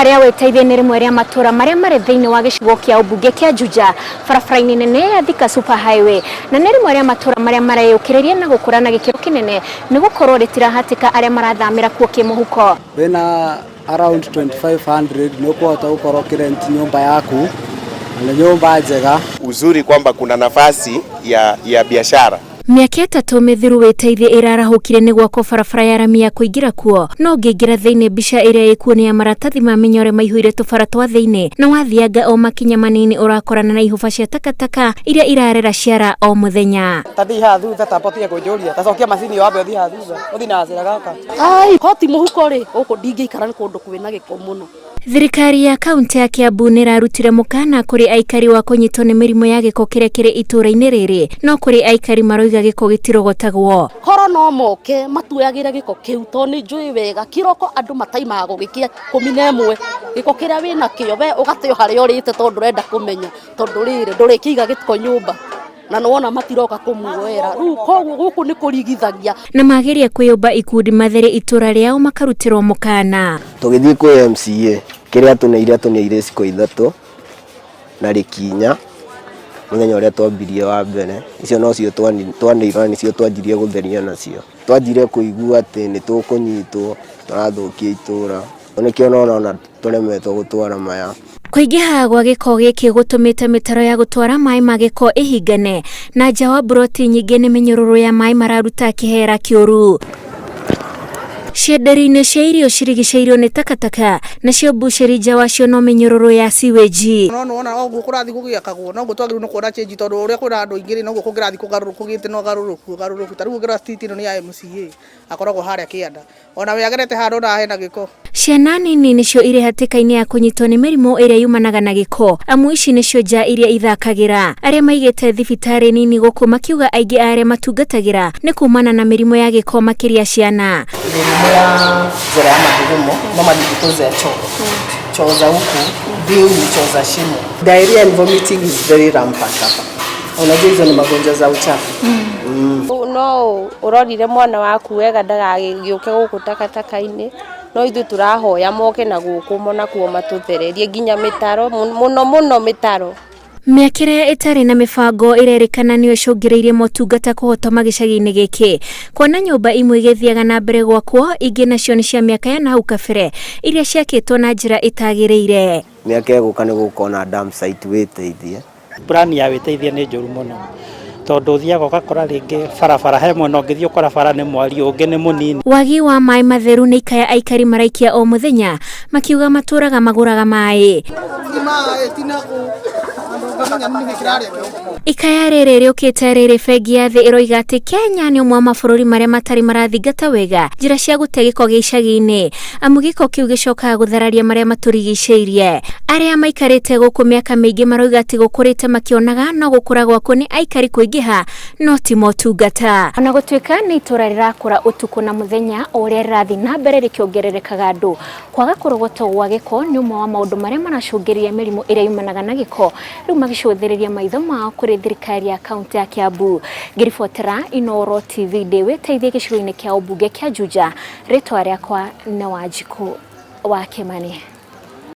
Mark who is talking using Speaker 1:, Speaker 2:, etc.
Speaker 1: Itũra rĩa Wĩteithie nĩ rĩmwe rĩa matũra marĩa marĩ thĩinĩ wa gĩcigo kĩa ũmbunge kĩa Juja barabara-inĩ nene ya Thika Super Highway na nĩ rĩmwe rĩa matũra marĩa mareyũkĩrĩria na gũkũra na gĩkĩro kĩnene nĩ gũkorwo rĩtirahatĩka arĩa marathamĩra kuo kĩmũhuko.
Speaker 2: Wĩna around 2500 nĩ ũkũhota gũkorwo ũkĩrent nyũmba yaku na nĩ nyũmba njega.
Speaker 3: Uzuri kwamba kuna nafasi ya biashara.
Speaker 1: Mĩaka ĩtatũ mĩthiru Wĩteithie ĩrarahũkire nĩ gwakwo barabara ya rami ya kũingĩra kuo no ũngĩingĩra thĩinĩ mbica ĩrĩa ĩkuo nĩ ya maratathi ma mĩnyore maihũire tũbara twa thĩinĩ na wathianga o makinya manini ũrakorana na ihũba cia takataka iria irarera ciara o mũthenya.
Speaker 4: Ta thiĩ haha thutha, ta amba ũtige kũnjũria, ta cokia macini ĩyo wambe ũthiĩ haha thutha, ũthiĩ na gacĩra gaka.
Speaker 5: Ai, koti mũhuko rĩ, gũkũ ndingĩikara nĩ kũndũ kwĩna gĩko mũno.
Speaker 1: Thirikari ya kaunti ya Kiambu nĩ ĩrarutire mũkana kũrĩ aikari wa kũnyitwo nĩ mĩrimũ ya gĩko kĩrĩa kĩrĩ itũũra-inĩ rĩrĩ, no kũrĩ aikari maroiga gĩko gĩtirogotagwo.
Speaker 5: Korwo no moke matuoyagĩre gĩko kĩu tondũ nĩ njũĩ wega kĩroko andũ mataimaga gũgĩkia 11 gĩko kĩrĩa wĩnakĩo we ũgateo harĩa ũrĩte tondũ ndũrenda kũmenya tondũ rĩrĩ ndũrĩkĩiga gĩko nyũmba na nĩwona matiroka kũmuoera rĩu koguo gũkũ nĩ kũrigithagia.
Speaker 1: Na mageria kwĩyũmba ikundi mathere itũra rĩao makarutĩrwo mũkana.
Speaker 6: Tũgĩthiĩ kwĩ MCA kĩrĩa atũneire atũneire iciko ithatũ na rĩkinya mũthenya ũrĩa twambirie wa mbere icio nocio twaneirwo na nĩcio twanjirie gũtheria nacio. Twanjire kũigua atĩ nĩ tũkũnyitwo tũrathũkia itũra nĩkĩo ũrona tũremetwo gũtwara maya.
Speaker 1: Kũingĩha gwa gĩko gĩkĩ gũtũmĩte mĩtaro ya gũtwara maĩ ma gĩko ĩhingane na nja wa mburoti nyingĩ nĩ mĩnyũrũrũ ya maĩ mararuta kĩhera kĩũru. Cienderio-inĩ cia irio cirigicĩirio nĩ takataka nacio mbucĩri nja wacio no mĩnyũrũrũ ya sewage.
Speaker 7: No nĩwona oguo kũrathiĩ gũgĩakagwo noguo twagĩrĩirwo nĩ kuona change tondũ ũrĩa kwĩna andũ aingĩ rĩ noguo kũngĩrathiĩ kũgĩte na ũgarũrũku ũgarũrũku. Ta rĩu ũngĩrora street ĩno nĩ ya MCA akoragwo harĩa kĩanda ona we agerete handũ ona hena gĩko.
Speaker 1: Ciana nini nĩcio irĩ hatĩka-inĩ ya kũnyitwo nĩ mĩrimũ ĩrĩa yumanaga na gĩko amu ici nĩcio nja iria ithakagĩra. Arĩa maigĩte thibitarĩ nini gũkũ makiuga aingĩ a arĩa matungatagĩra nĩ kumana na mĩrimũ ya gĩko makĩria ciana.
Speaker 8: Mĩrimũ ya njĩra ya mathugumo normally because ya choo. Choo za huku bill ni choo za shimo. Diarrhea and vomiting is very rampant hapa. Unajua hizo ni magonjwa za uchafu.
Speaker 9: No ũrorire mwana waku wega ndagagĩũke gũkũ takataka-inĩ no ithuĩ tũrahoya moke na gũkũ monakuo matũthererie nginya mĩtaro mũno mũno mĩtaro.
Speaker 1: Mĩakĩre ĩtarĩ na mĩbango ĩrerĩkana nĩyo ĩcũngĩrĩirie motungata kũhotoma gĩcagi-inĩ gĩkĩ kuona nyũmba imwe igĩthiaga na mbere gwakwo ingĩ nacio nĩ cia mĩaka ya nahau kabere iria ciakĩtwo na njĩra ĩtagĩrĩire.
Speaker 6: Mĩaka ĩgũka nĩ gũkorwo na dump site Wĩteithie.
Speaker 10: Plan ya Wĩteithie nĩ njũru mũno tondũ ũthiaga ũgakora rĩngĩ barabara he mwena ũngĩthiĩ ũkora bara nĩ mwariĩ ũngĩ nĩ mũnini.
Speaker 1: Wagi wa maĩ matheru nĩ ikaya aikari maraikia o mũthenya makiuga matũraga magũraga maĩ. Ikaya rĩrĩ rĩũkĩte rĩrĩ bengi ya thĩ ĩroiga atĩ Kenya nĩ ũmwe wa mabũrũri marĩa matarĩ marathingata wega njĩra cia gũte gĩko gĩa icagi-inĩ amu gĩko kĩu gĩcokaga gũthararia marĩa matũrigicĩirie. Arĩa maikarĩte gũkũ mĩaka mĩingĩ maroiga atĩ gũkũrĩte makĩonaga no gũkũra gwakuo nĩ aikari kũingĩha no ti motungata. Ona gũtuĩka nĩ itũra rĩrakũra ũtukũ na mũthenya o ũrĩa rĩrathiĩ na mbere rĩkĩongererekaga andũ, kwaga kũrogotwo gwa gĩko nĩ ũmwe wa maũndũ marĩa maracũngĩrĩria mĩrimũ ĩrĩa yumanaga na gĩko rĩu magĩcũthĩrĩria maitho mao kũrĩ thirikari ya kaunti ya Kiambu. Ngĩribotera Inooro TV ndĩ Wĩteithie gĩcigo-inĩ kĩa ũmbunge kĩa Juja, rĩtwa rĩakwa nĩ Wanjikũ wa Kĩmani.